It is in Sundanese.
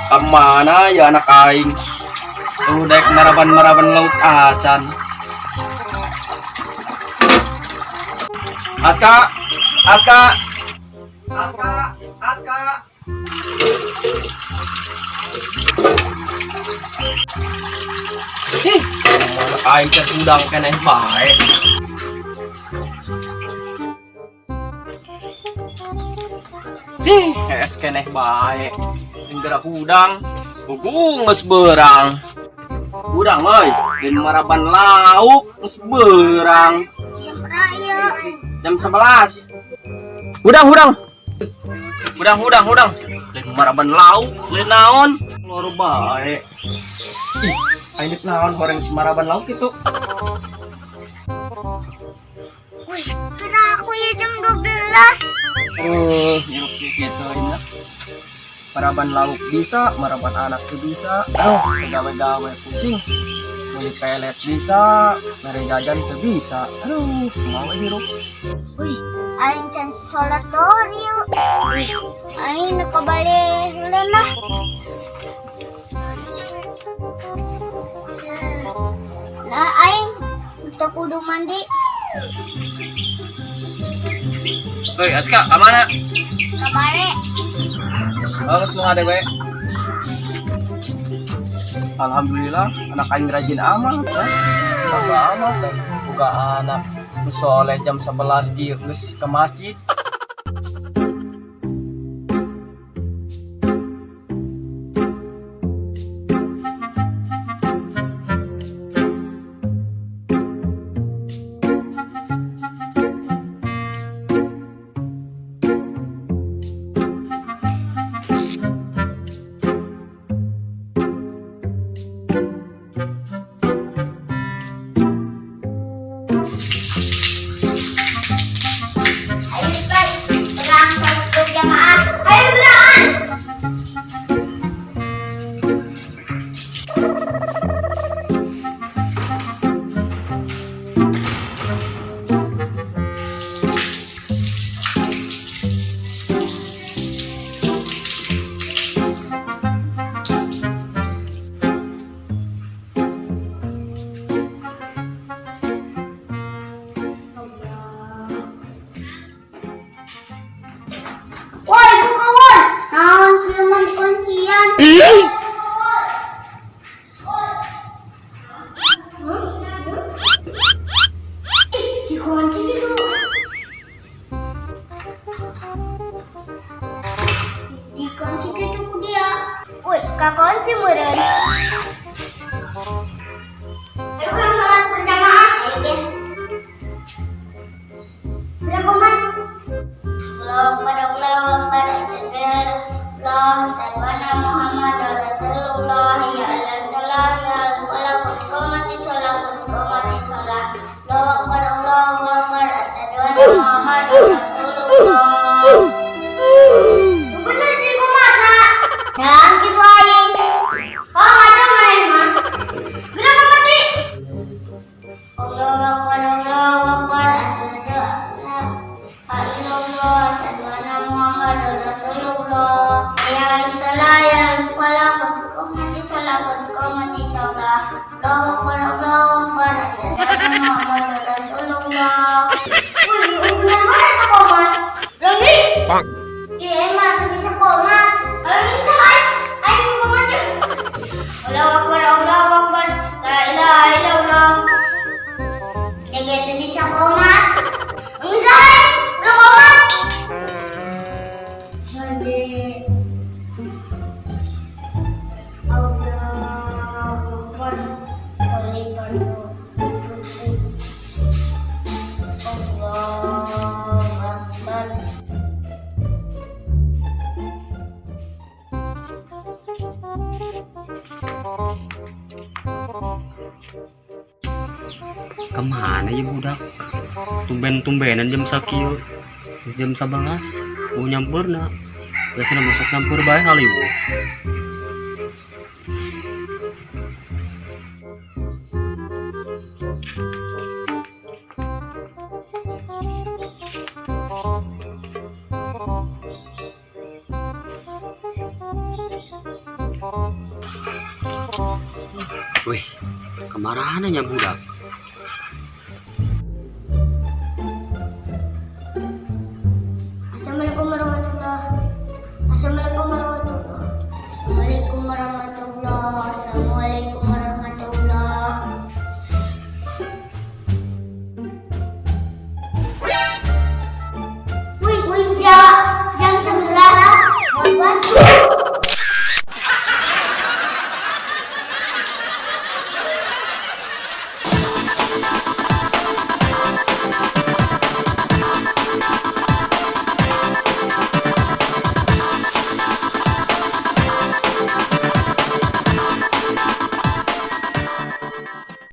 Kemana ya anak aing? Udah maraban-maraban laut acan. Aska, Aska, Aska, Aska. Ih, anak aing teh udang keneh bae. Ih, es keneh bae. Gerak udang, gugung geus beurang. Udang euy, lain maraban lauk geus beurang. Jam berapa? Jam 11. Hudang, hudang. Hudang, hudang, hudang. Lain maraban lauk, lain naon. Loro bae. Ih, aing naon horeng si maraban lauk itu. Wih, kira aku ya jam 12. Oh, hirup gitu ini. Maraban lauk bisa, maraban anak tuh bisa. Aduh, gawe-gawe pusing. Beli pelet bisa, mere jajan tuh bisa. Aduh, mau hirup. Wih, aing can sholat dohor yuk. Wih, aing nu kabalik heula lah. Lah aing teu kudu mandi. Hei, Aska, ka mana? Kabalik. Oh, geus nu we. Alhamdulillah, anak aing rajin amat ya. Bangga amat teh. Boga anak nu soleh jam 11 kieu geus ke masjid. Ayo Pak, urang sholat berjamaah. Ayo gerak. Woi, buka woi. Naon siluman kuncian? Ih, dikunci gitu. Dikunci gitu ku dia. Woi, kakunci meureun. Ayo urang sholat berjamaah. Ayo ge. Berapa man? Allahu Akbar, Allahu Akbar, asyhadu an la ilaha Muhammad Rasulullah, ya ala salah, ya al falah, qad qamati shalah, qad qamati shalah. Allahu Akbar, Allahu Akbar, asyhadu anna Muhammad Rasulullah. Bener di kumana? Jalan kitu aing. Oh, ada maneh mah. Geura mati. Allahu Akbar, Allahu Akbar, asyhadu an la ilaha illallah, asyhadu anna Muhammadar Rasulullah. Ya ala salah, ya al falah, qad qamati shalah, qad qamati shalah. Allahu Akbar, Allahu Akbar, asyhadu anna Muhammadar Rasulullah. Wih, bener banget komat. Ranggi. Iya emang tuh bisa komat. Ayo bisa aing. Aing mau komat ya. Allahu Akbar, Allahu Akbar. La ilaha illallah. Jaga tuh bisa komat. Bisa aing. Udah komat. Sholli. Allahu Akbar. Sholli fardu. Allahu Akbar. Kemana ya budak? Tumben-tumbenan jam sakieu. Jam 11 mau nyamperna. Biasanya masuk nyamper bae haliwu. Kamarana nya budak?